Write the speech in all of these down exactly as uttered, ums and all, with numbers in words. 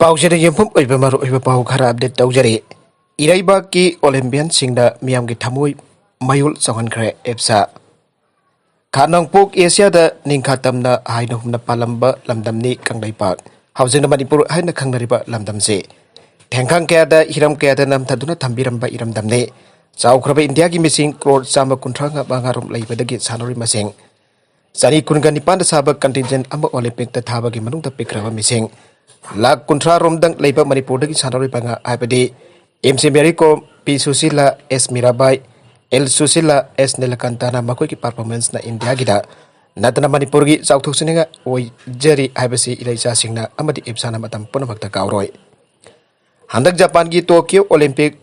ꯄꯥꯎꯁꯤꯗ ꯌꯨꯝꯐꯝ ꯑꯣꯏꯕ ꯃꯔꯨꯑꯣꯏꯕ ꯄꯥꯎ ꯈꯔ ꯑꯞꯗꯦꯠ ꯇꯧꯖꯔꯤ꯫ ꯏꯔꯩꯕꯥꯛꯀꯤ ꯑꯣꯂꯦꯝꯄꯤꯌꯟꯁꯤꯡꯗ ꯃꯤꯌꯥꯝꯒꯤ ꯊꯃꯣꯏ ꯃꯌꯣꯜ ꯆꯪꯍꯟꯈ꯭ꯔꯦ ꯏꯞꯁꯥ꯫ ꯈꯥ ꯅꯣꯡꯄꯣꯛ ꯑꯦꯁꯤꯌꯥꯗ ꯅꯤꯡꯈꯥ ꯇꯝꯅ ꯍꯥꯏꯅ ꯍꯨꯝꯅ ꯄꯥꯜꯂꯝꯕ ꯂꯝꯗꯝꯅꯤ ꯀꯪꯂꯩꯄꯥꯛ, ꯍꯧꯖꯤꯛꯅ ꯃꯅꯤꯄꯨꯔ ꯍꯥꯏꯅ ꯈꯪꯅꯔꯤꯕ ꯂꯝꯗꯝꯁꯤ꯫ ꯊꯦꯡꯈꯥꯡ ꯀꯌꯥꯗ, ꯍꯤꯔꯝ ꯀꯌꯥꯗ ꯅꯝꯊꯗꯨꯅ ꯊꯝꯕꯤꯔꯝꯕ ꯏꯔꯝꯗꯝꯅꯤ꯫ ꯆꯥꯎꯈ꯭ꯔꯕ ꯏꯟꯗꯤꯌꯥꯒꯤ ꯃꯤꯁꯤꯡ ꯀ꯭ꯔꯣꯔ ꯆꯥꯝꯃ ꯀꯨꯟꯊ꯭ꯔꯥ ꯃꯉꯥ ꯔꯣꯝ ꯂꯩꯕꯗꯒꯤ ꯁꯥꯟꯅꯔꯣꯏ ꯃꯁꯤꯡ ꯆꯅꯤ ꯀꯨꯟꯒ ꯅꯤꯄꯥꯟꯗ ꯁꯥꯕ ꯀꯟꯇꯤꯟꯖꯦꯟ ꯑꯃ ꯑꯣꯂꯦꯝꯄꯤꯛꯇ ꯊꯥꯕꯒꯤ ꯃꯅꯨꯡꯗ ꯄꯤꯛꯈ꯭ꯔꯕ ꯃꯤꯁꯤꯡ ꯂꯥꯈ ꯀꯨꯟꯊ꯭ꯔꯥ ꯔꯣꯝꯗꯪ ꯂꯩꯕ ꯃꯅꯤꯄꯨꯔꯗꯒꯤ ꯁꯥꯟꯅꯔꯣꯏ ꯃꯉꯥ, ꯍꯥꯏꯕꯗꯤ ꯑꯦꯝ ꯁꯤ ꯃꯦꯔꯤ ꯀꯣꯝ, ꯄꯤ ꯁꯨꯁꯤꯂꯥ, ꯑꯦꯁ ꯃꯤꯔꯥꯕꯥꯏ, ꯑꯦꯜ ꯁꯨꯁꯤꯂꯥ, ꯑꯦꯁ ꯅꯤꯂꯀꯟꯇꯅ ꯃꯈꯣꯏꯒꯤ ꯄꯔꯐꯣꯔꯃꯦꯟꯁꯅ ꯏꯟꯗꯤꯌꯥꯒꯤꯗ ꯅꯠꯇꯅ ꯃꯅꯤꯄꯨꯔꯒꯤ ꯆꯥꯎꯊꯣꯛꯆꯅꯤꯡꯉꯥꯏ ꯑꯣꯏꯖꯔꯤ ꯍꯥꯏꯕꯁꯤ ꯏꯔꯩꯆꯥꯁꯤꯡꯅ ꯑꯃꯗꯤ ꯏꯞꯁꯥꯅ ꯃꯇꯝ ꯄꯨꯝꯅꯃꯛꯇ ꯀꯥꯎꯔꯣꯏ꯫ ꯍꯟꯗꯛ ꯖꯄꯥꯟꯒꯤ ꯇꯣꯀꯤꯌꯣ ꯑꯣꯂꯦꯝꯄꯤꯛ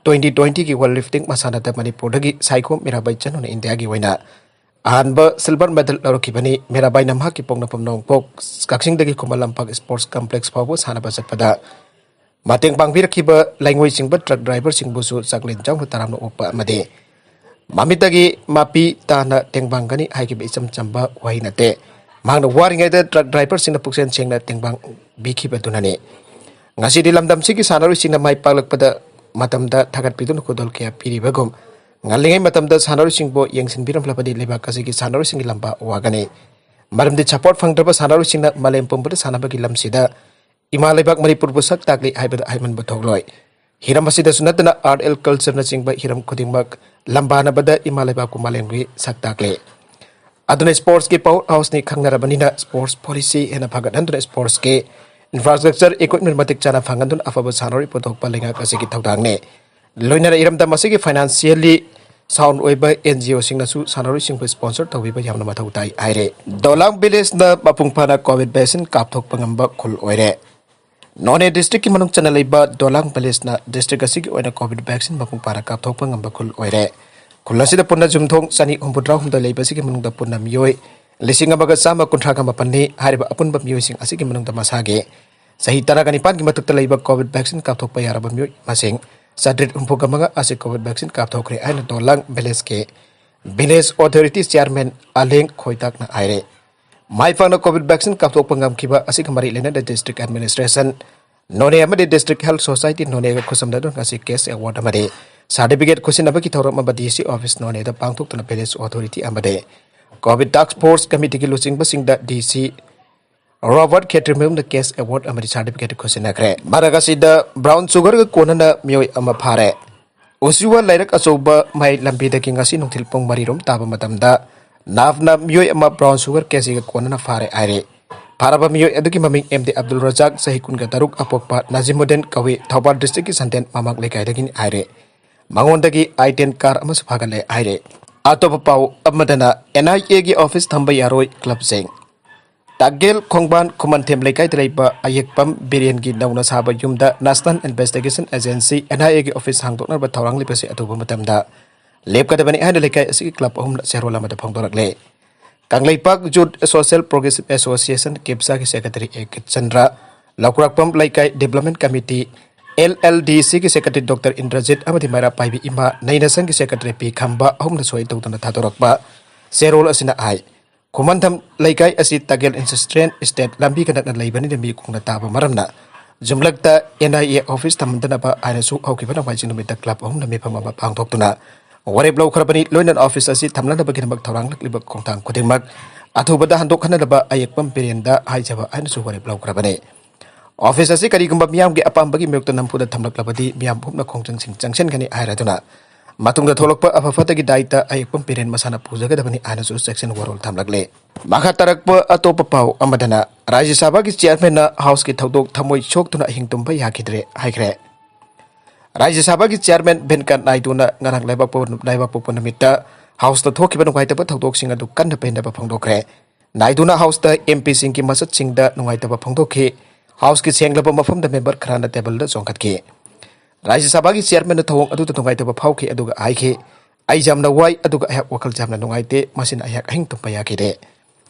twenty twenty ꯒꯤ ꯋꯥꯔꯜ ꯂꯤꯐꯇꯤꯡ ꯃꯁꯥꯟꯅꯗ ꯃꯅꯤꯄꯨꯔꯗꯒꯤ ꯁꯥꯏꯈꯣꯝ ꯃꯤꯔꯥꯕꯥꯏ ꯆꯅꯨꯅ ꯏꯟꯗꯤꯌꯥꯒꯤ ꯑꯣꯏꯅ ꯑꯍꯥꯟꯕ ꯁꯤꯜꯚꯔ ꯃꯦꯗꯜ ꯂꯧꯔꯛꯈꯤꯕꯅꯤ꯫ ꯃꯤꯔꯥꯕꯥꯏꯅ ꯃꯍꯥꯛꯀꯤ ꯄꯣꯛꯅꯐꯝ ꯅꯣꯡꯄꯣꯛ ꯀꯛꯆꯤꯡꯗꯒꯤ ꯈꯨꯃꯟ ꯂꯝꯄꯥꯛ ꯁ꯭ꯄꯣꯔꯠꯁ ꯀꯝꯄ꯭ꯂꯦꯛꯁ ꯐꯥꯎꯕ ꯁꯥꯟꯅꯕ ꯆꯠꯄꯗ ꯃꯇꯦꯡ ꯄꯥꯡꯕꯤꯔꯛꯈꯤꯕ ꯂꯩꯉꯣꯏ ꯆꯤꯡꯕ ꯇ꯭ꯔꯛ ꯗ꯭ꯔꯥꯏꯚꯔꯁꯤꯡꯕꯨꯁꯨ ꯆꯥꯛꯂꯦꯟ ꯆꯥꯎꯅ ꯇꯔꯥꯝꯅ ꯑꯣꯛꯄ ꯑꯃꯗꯤ ꯃꯃꯤꯠꯇꯒꯤ ꯃꯄꯤ ꯇꯥꯅ ꯇꯦꯡꯕꯥꯡꯒꯅꯤ ꯍꯥꯏꯈꯤꯕ ꯏꯆꯝ ꯆꯝꯕ ꯋꯥꯍꯩ ꯅꯠꯇꯦ꯫ ꯃꯍꯥꯛꯅ ꯋꯥꯔꯤꯉꯩꯗ ꯇ꯭ꯔꯛ ꯗ꯭ꯔꯥꯏꯚꯔꯁꯤꯡꯅ ꯄꯨꯛꯆꯦꯜ ꯁꯦꯡꯅ ꯇꯦꯡꯕꯥꯡꯕꯤꯈꯤꯕꯗꯨꯅꯅꯤ꯫ ꯉꯁꯤꯗꯤ ꯂꯝꯗꯝꯁꯤꯒꯤ ꯁꯥꯟꯅꯔꯣꯏꯁꯤꯡꯅ ꯃꯥꯏ ꯄꯥꯛꯂꯛꯄꯗ ꯃꯇꯝꯗ ꯊꯥꯒꯠꯄꯤꯗꯨꯅ ꯈꯨꯗꯣꯜ ꯀꯌꯥ ꯄꯤꯔꯤꯕꯒꯨꯝ, ꯉꯜꯂꯤꯉꯩ ꯃꯇꯝꯗ ꯁꯥꯟꯅꯔꯣꯏꯁꯤꯡꯕꯨ ꯌꯦꯡꯁꯤꯟꯕꯤꯔꯝꯂꯕꯗꯤ ꯂꯩꯕꯥꯛ ꯑꯁꯤꯒꯤ ꯁꯥꯟꯅꯔꯣꯏꯁꯤꯡꯒꯤ ꯂꯝꯕꯥ ꯋꯥꯒꯅꯤ꯫ ꯃꯔꯝꯗꯤ ꯁꯄꯣꯔꯠ ꯐꯪꯗ꯭ꯔꯕ ꯁꯥꯟꯅꯔꯣꯏꯁꯤꯡꯅ ꯃꯥꯂꯦꯝ ꯄꯨꯝꯕꯗ ꯁꯥꯟꯅꯕꯒꯤ ꯂꯝꯁꯤꯗ ꯏꯃꯥ ꯂꯩꯕꯥꯛ ꯃꯅꯤꯄꯨꯔꯕꯨ ꯁꯛ ꯇꯥꯛꯂꯤ ꯍꯥꯏꯕꯗ ꯍꯥꯏꯃꯟꯕ ꯊꯣꯛꯂꯣꯏ꯫ ꯍꯤꯔꯝ ꯑꯁꯤꯗꯁꯨ ꯅꯠꯇꯅ ꯑꯥꯔꯠ ꯑꯦꯟ ꯀꯜꯆꯔꯅꯆꯤꯡꯕ ꯍꯤꯔꯝ ꯈꯨꯗꯤꯡꯃꯛ ꯂꯝꯕꯥꯅꯕꯗ ꯏꯃꯥ ꯂꯩꯕꯥꯛꯄꯨ ꯃꯥꯂꯦꯝꯒꯤ ꯁꯛ ꯇꯥꯛꯂꯤ꯫ ꯑꯗꯨꯅ ꯁ꯭ꯄꯣꯔꯠꯁꯀꯤ ꯄꯥꯋꯔ ꯍꯥꯎꯁꯅꯤ ꯈꯪꯅꯔꯕꯅꯤꯅ ꯁ꯭ꯄꯣꯔꯠꯁ ꯄꯣꯂꯤꯁꯤ ꯍꯦꯟꯅ ꯐꯒꯠꯍꯟꯗꯨꯅ ꯁ꯭ꯄꯣꯔꯠꯁꯀꯤ ꯏꯟꯐ꯭ꯔꯥꯁ꯭ꯇ꯭ꯔꯛꯆꯔ ꯏꯀ꯭ꯋꯤꯞꯃꯦꯟ ꯃꯇꯤꯛ ꯆꯥꯅ ꯐꯪꯍꯟꯗꯨꯅ ꯑꯐꯕ ꯁꯥꯟꯅꯔꯣꯏ ꯄꯨꯊꯣꯛꯄ ꯂꯩꯉꯥꯛ ꯑꯁꯤꯒꯤ ꯊꯧꯗꯥꯡꯅꯤ꯫ ꯂꯣꯏꯅꯅ ꯏꯔꯝꯗꯝ ꯑꯁꯤꯒꯤ ꯐꯥꯏꯅꯥꯟꯁꯤꯌꯦꯜꯂꯤ ꯁꯥꯎꯟ ꯑꯣꯏꯕ ꯑꯦꯟ ꯖꯤ ꯑꯣꯁꯤꯡꯅꯁꯨ ꯁꯥꯟꯅꯔꯣꯏꯁꯤꯡꯕꯨ ꯁ꯭ꯄꯣꯟꯁꯔ ꯇꯧꯕꯤꯕ ꯌꯥꯝꯅ ꯃꯊꯧ ꯇꯥꯏ ꯍꯥꯏꯔꯦ꯫ ꯗꯣꯂꯥꯡ ꯚꯤꯂꯦꯖꯅ ꯃꯄꯨꯡ ꯐꯥꯅ ꯀꯣꯚꯤꯗ ꯚꯦꯛꯁꯤꯟ ꯀꯥꯞꯊꯣꯛꯄ ꯉꯝꯕ ꯈꯨꯜ ꯑꯣꯏꯔꯦ꯫ ꯅꯣꯅꯦ ꯗꯤꯁꯇ꯭ꯔꯤꯛꯀꯤ ꯃꯅꯨꯡ ꯆꯟꯅ ꯂꯩꯕ ꯗꯣꯂꯥꯡ ꯚꯤꯂꯦꯖꯅ ꯗꯤꯁꯇ꯭ꯔꯤꯛ ꯑꯁꯤꯒꯤ ꯑꯣꯏꯅ ꯀꯣꯚꯤꯗ ꯚꯦꯛꯁꯤꯟ ꯃꯄꯨꯡ ꯐꯥꯅ ꯀꯥꯞꯊꯣꯛꯄ ꯉꯝꯕ ꯈꯨꯜ ꯑꯣꯏꯔꯦ꯫ ꯈꯨꯜ ꯑꯁꯤꯗ ꯄꯨꯟꯅ ꯌꯨꯝꯊꯣꯡ ꯆꯅꯤ ꯍꯨꯝꯐꯨꯇꯔꯥꯍꯨꯝꯗꯣꯏ ꯂꯩꯕꯁꯤꯒꯤ ꯃꯅꯨꯡꯗ ꯄꯨꯟꯅ ꯃꯤꯑꯣꯏ ꯂꯤꯁꯤꯡ ꯑꯃꯒ ꯆꯥꯝꯃ ꯀꯨꯟꯊ꯭ꯔꯥꯒ ꯃꯥꯄꯟꯅꯤ꯫ ꯍꯥꯏꯔꯤꯕ ꯑꯄꯨꯟꯕ ꯃꯤꯑꯣꯏꯁꯤꯡ ꯑꯁꯤꯒꯤ ꯃꯅꯨꯡꯗ ꯃꯁꯥꯒꯤ ꯆꯍꯤ ꯇꯔꯥꯒ ꯅꯤꯄꯥꯟꯒꯤ ꯃꯊꯛꯇ ꯂꯩꯕ ꯀꯣꯚꯤꯗ ꯚꯦꯛꯁꯤꯟ ꯀꯥꯞꯊꯣꯛꯄ ꯌꯥꯔꯕ ꯃꯤꯑꯣꯏ ꯃꯁꯤꯡ ꯆꯥꯇ꯭ꯔꯦꯠ ꯍꯨꯝꯐꯨꯒ ꯃꯉꯥ ꯑꯁꯤ ꯀꯣꯚꯤꯗ ꯚꯦꯛꯁꯤꯟ ꯀꯥꯞꯊꯣꯛꯈ꯭ꯔꯦ ꯍꯥꯏꯅ ꯗꯣꯂꯥꯡ ꯚꯤꯂꯦꯖꯀꯤ ꯚꯤꯂꯦꯖ ꯑꯣꯊꯣꯔꯤꯇꯤ ꯆꯤꯌꯥꯔꯃꯦꯟ ꯑꯂꯦꯡ ꯈꯣꯏꯇꯥꯛꯅ ꯍꯥꯏꯔꯦ꯫ ꯃꯥꯏ ꯄꯥꯛꯅ ꯀꯣꯚꯤꯗ ꯚꯦꯛꯁꯤꯟ ꯀꯥꯞꯊꯣꯛꯄ ꯉꯝꯈꯤꯕ ꯑꯁꯤꯒ ꯃꯔꯤ ꯂꯩꯅꯅ ꯗꯤꯁꯇ꯭ꯔꯤꯛ ꯑꯦꯗꯃꯤꯅꯤꯁꯇ꯭ꯔꯦꯁꯟ ꯅꯣꯅꯦ ꯑꯃꯗꯤ District Health Society ꯅꯣꯅꯦꯒ ꯈꯨꯠꯁꯝꯅꯗꯨꯅ ꯉꯁꯤ cash award ꯑꯃꯗꯤ certificate ꯈꯨꯠꯁꯤꯟꯅꯕꯒꯤ ꯊꯧꯔꯝ ꯑꯃ D C office ꯅꯣꯅꯦꯗ ꯄꯥꯡꯊꯣꯛꯇꯨꯅ village authority ꯑꯃꯗꯤ COVID task force committeeꯒꯤ ꯂꯨꯆꯤꯡꯕꯁꯤꯡꯗ D C Robert ꯈꯦꯇ꯭ꯔꯤꯃꯌꯨꯝꯅ cash award ꯑꯃꯗꯤ certificate ꯈꯨꯠꯁꯤꯟꯅꯈ꯭ꯔꯦ꯫ ꯃꯔꯛ ꯑꯁꯤꯗ brown sugarꯒ ꯀꯣꯟꯅꯅ ꯃꯤꯑꯣꯏ ꯑꯃ ꯐꯥꯔꯦ꯫ ꯎꯆꯤꯋꯥ ꯂꯩꯔꯛ ꯑꯆꯧꯕ ꯃꯌꯥꯏ ꯂꯝꯕꯤꯗꯒꯤ ꯉꯁꯤ ꯅꯨꯡꯊꯤꯜ ꯄꯨꯡ ꯃꯔꯤ ꯔꯣꯝ ꯇꯥꯕ ꯃꯇꯝꯗ ꯅꯥꯞꯅ ꯃꯤꯑꯣꯏ ꯑꯃ brown sugar ꯀꯦꯖꯤꯒ ꯀꯣꯟꯅꯅ ꯐꯥꯔꯦ ꯍꯥꯏꯔꯦ꯫ ꯐꯥꯔꯕ ꯃꯤꯑꯣꯏ ꯑꯗꯨꯒꯤ ꯃꯃꯤꯡ M D ꯑꯕꯗꯨꯜ ꯔꯖꯥꯛ, ꯆꯍꯤ ꯀꯨꯟꯒ ꯇꯔꯨꯛ, ꯑꯄꯣꯛꯄ ꯅꯥꯖꯤꯃꯨꯗꯤꯟ ꯀꯧꯏ, ꯊꯧꯕꯥꯜ districtꯀꯤ ꯁꯟꯗꯦꯟ ꯃꯃꯥꯡ ꯂꯩꯀꯥꯏꯗꯒꯤꯅꯤ ꯍꯥꯏꯔꯦ꯫ ꯃꯉꯣꯟꯗꯒꯤ I ten car ꯑꯃꯁꯨ ꯐꯥꯒꯠꯂꯦ ꯍꯥꯏꯔꯦ꯫ ꯑꯇꯣꯞꯄ ꯄꯥꯎ ꯑꯃꯗꯅ N I Aꯒꯤ office ꯊꯝꯕ ꯌꯥꯔꯣꯏ clubꯁꯤꯡ꯫ ꯇꯥꯒꯦꯜ ꯈꯣꯡꯕꯥꯟ ꯈꯨꯃꯟꯊꯦꯝ ꯂꯩꯀꯥꯏꯗ ꯂꯩꯕ ꯑꯌꯦꯛꯄꯝ ꯕꯤꯔꯦꯟꯒꯤ ꯅꯧꯅ ꯁꯥꯕ ꯌꯨꯝꯗ National Investigation Agency, N I Aꯒꯤ office ꯍꯥꯡꯗꯣꯛꯅꯕ ꯊꯧꯔꯥꯡ ꯂꯤꯕꯁꯤ ꯑꯊꯨꯕ ꯃꯇꯝꯗ ꯂꯦꯞꯀꯗꯕꯅꯤ ꯍꯥꯏꯅ ꯂꯩꯀꯥꯏ ꯑꯁꯤꯒꯤ club ꯑꯍꯨꯝꯅ ꯆꯦꯔꯣꯜ ꯑꯃꯗ ꯐꯣꯡꯗꯣꯔꯛꯂꯦ꯫ Kangleipak Youth Social Progressive Association, ꯀꯤꯞꯁꯥꯒꯤ secretary A ꯀꯦ ꯆꯟꯗ꯭ꯔ, ꯂꯧꯀ꯭ꯔꯥꯛꯄꯝ ꯂꯩꯀꯥꯏ Development Committee, L L D Cꯒꯤ secretary Doctor Indrajit ꯑꯃꯗꯤ ꯃꯩꯔꯥ ꯄꯥꯏꯕꯤ ꯏꯃꯥ ꯅꯩꯅ ꯁꯪꯒꯤ secretary ꯄꯤ ꯈꯝꯕ ꯑꯍꯨꯝꯅ ꯁꯣꯏ ꯇꯧꯗꯨꯅ ꯊꯥꯗꯣꯔꯛꯄ ꯆꯦꯔꯣꯜ ꯑꯁꯤꯅ ꯍꯥꯏ, ꯈꯨꯃꯟꯊꯝ ꯂꯩꯀꯥꯏ ꯑꯁꯤ ꯇꯥꯒꯦꯜ industrial estate ꯂꯝꯕꯤꯒ ꯅꯛꯅ ꯂꯩꯕꯅꯤꯅ ꯃꯤ ꯀꯨꯡꯅ ꯇꯥꯕ ꯃꯔꯝꯅ ꯖꯨꯝꯂꯛꯇ N I A office ꯊꯝꯍꯟꯗꯅꯕ ꯍꯥꯏꯅꯁꯨ ꯍꯧꯈꯤꯕ ꯅꯣꯡꯃꯥꯏꯖꯤꯡ ꯅꯨꯃꯤꯠꯇ club ꯑꯍꯨꯝꯅ ꯃꯤꯐꯝ ꯑꯃ ꯄꯥꯡꯊꯣꯛꯇꯨꯅ ꯋꯥꯔꯦꯞ ꯂꯧꯈ꯭ꯔꯕꯅꯤ꯫ ꯂꯣꯏꯅꯅ office ꯑꯁꯤ ꯊꯝꯅꯅꯕꯒꯤꯗꯃꯛ ꯊꯧꯔꯥꯡꯂꯛꯂꯤꯕ ꯈꯣꯡꯊꯥꯡ ꯈꯨꯗꯤꯡꯃꯛ ꯑꯊꯨꯕꯗ ꯍꯟꯗꯣꯛꯍꯟꯅꯅꯕ ꯑꯌꯦꯛꯄꯝ ꯕꯤꯔꯦꯟꯗ ꯍꯥꯏꯖꯕ ꯍꯥꯏꯅꯁꯨ ꯋꯥꯔꯦꯞ ꯂꯧꯈ꯭ꯔꯕꯅꯤ꯫ Office ꯑꯁꯤ ꯀꯔꯤꯒꯨꯝꯕ ꯃꯤꯌꯥꯝꯒꯤ ꯑꯄꯥꯝꯕꯒꯤ ꯃꯥꯌꯣꯛꯇ ꯅꯝꯐꯨꯗ ꯊꯝꯂꯛꯂꯕꯗꯤ ꯃꯤꯌꯥꯝ ꯄꯨꯝꯅ ꯈꯣꯡꯖꯪꯁꯤꯡ ꯆꯪꯁꯤꯟꯒꯅꯤ ꯍꯥꯏꯔꯗꯨꯅ ꯃꯇꯨꯡꯗ ꯊꯣꯛꯂꯛꯄ ꯑꯐ ꯐꯠꯇꯒꯤ ꯗꯥꯏꯇ ꯑꯌꯦꯛꯄꯝ ꯕꯤꯔꯦꯟ ꯃꯁꯥꯅ ꯄꯨꯖꯒꯗꯕꯅꯤ ꯍꯥꯏꯅꯁꯨ ꯆꯦꯛꯁꯤꯟ ꯋꯥꯔꯣꯜ ꯊꯝꯂꯛꯂꯦ꯫ ꯃꯈꯥ ꯇꯥꯔꯛꯄ ꯑꯇꯣꯞꯄ ꯄꯥꯎ ꯑꯃꯗꯅ ꯔꯥꯖ꯭ꯌ ꯁꯚꯥꯒꯤ chairmanꯅ houseꯀꯤ ꯊꯧꯗꯣꯛ ꯊꯃꯣꯏ ꯁꯣꯛꯇꯨꯅ ꯑꯍꯤꯡ ꯇꯨꯝꯕ ꯌꯥꯈꯤꯗ꯭ꯔꯦ ꯍꯥꯏꯈ꯭ꯔꯦ꯫ ꯔꯥꯖ꯭ꯌ ꯁꯚꯥꯒꯤ chairman ꯚꯦꯟꯀꯠ ꯅꯥꯏꯗꯨꯅ ꯉꯔꯥꯡ ꯂꯩꯕꯥꯛꯄꯣꯛꯄ, ꯂꯩꯕꯥꯛꯄꯣꯛꯄ ꯅꯨꯃꯤꯠꯇ houseꯇ ꯊꯣꯛꯈꯤꯕ ꯅꯨꯡꯉꯥꯏꯇꯕ ꯊꯧꯗꯣꯛꯁꯤꯡ ꯑꯗꯨ ꯀꯟꯅ ꯄꯦꯟꯗꯕ ꯐꯣꯡꯗꯣꯛꯈ꯭ꯔꯦ꯫ ꯅꯥꯏꯗꯨꯅ houseꯇ M Pꯁꯤꯡꯒꯤ ꯃꯆꯠꯁꯤꯡꯗ ꯅꯨꯡꯉꯥꯏꯇꯕ ꯐꯣꯡꯗꯣꯛꯈꯤ꯫ Houseꯀꯤ ꯁꯦꯡꯂꯕ ꯃꯐꯝꯗ member ꯈꯔꯅ tableꯗ ꯆꯣꯡꯈꯠꯈꯤ꯫ ꯔꯥꯖ꯭ꯌ ꯁꯚꯥꯒꯤ chairmanꯅ ꯊꯧꯑꯣꯡ ꯑꯗꯨꯗ ꯅꯨꯡꯉꯥꯏꯇꯕ ꯐꯥꯎꯈꯤ ꯑꯗꯨꯒ ꯍꯥꯏꯈꯤ, "ꯑꯩ ꯌꯥꯝꯅ ꯋꯥꯏ ꯑꯗꯨꯒ ꯑꯩꯍꯥꯛ ꯋꯥꯈꯜ ꯌꯥꯝꯅ ꯅꯨꯡꯉꯥꯏꯇꯦ, ꯃꯁꯤꯅ ꯑꯩꯍꯥꯛ ꯑꯍꯤꯡ ꯇꯨꯝꯕ ꯌꯥꯈꯤꯗꯦ"꯫